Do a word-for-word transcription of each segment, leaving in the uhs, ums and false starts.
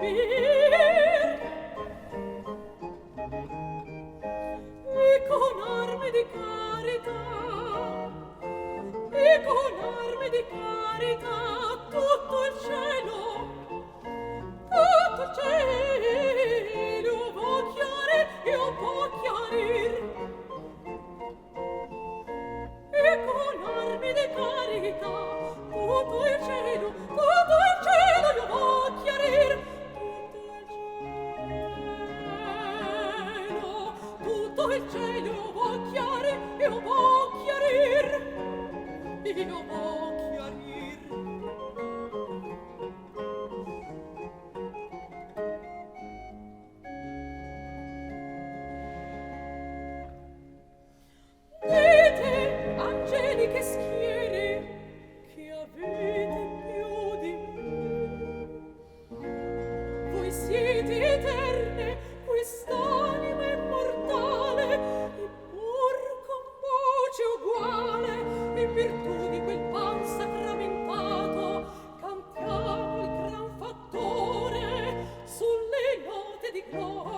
E con armi di carità, e con armi di carità, tutto il cielo, tutto il cielo vo chiari-, io vo chiarir. E con armi de carità, tutto il cielo, tutto il cielo io vo chiarir. Tutto il cielo, tutto il cielo io vo chiarir, io vo chiarir, io vo chiarir. Dite, angeliche schiere, chi avete più di me? Voi siete eterne, quest'anima immortale, e pur con voce uguale, in virtù di quel pan sacramentato, cantiamo il gran fattore sulle note di gloria,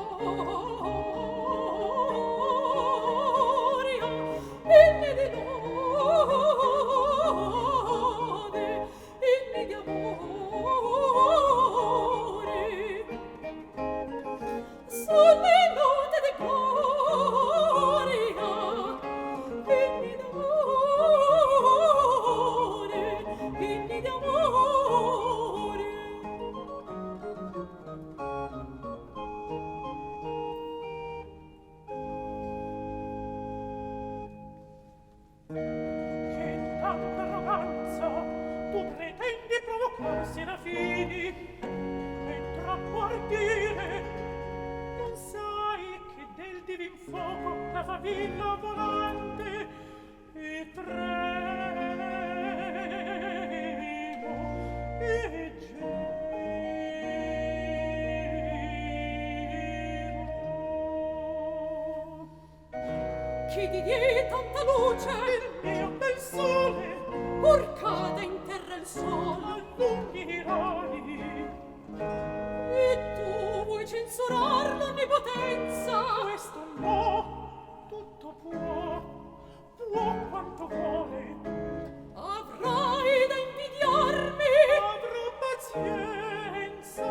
inni di lode, inni di amore. Sulle note di gloria, inni d'amore, inni d'amore. Che in tanta arroganza tu pretendi provocar serafini, e troppo ardire, non sai che del divin foco la favilla volante e tremo e giro. Chi di dì tanta luce, il mio bel sole, pur cada in terra il sole, allunghi i ragni. E tu vuoi censurar l'onnipotenza? Questo no, tutto può, può quanto vuole. Avrai da invidiarmi. Avrò pazienza.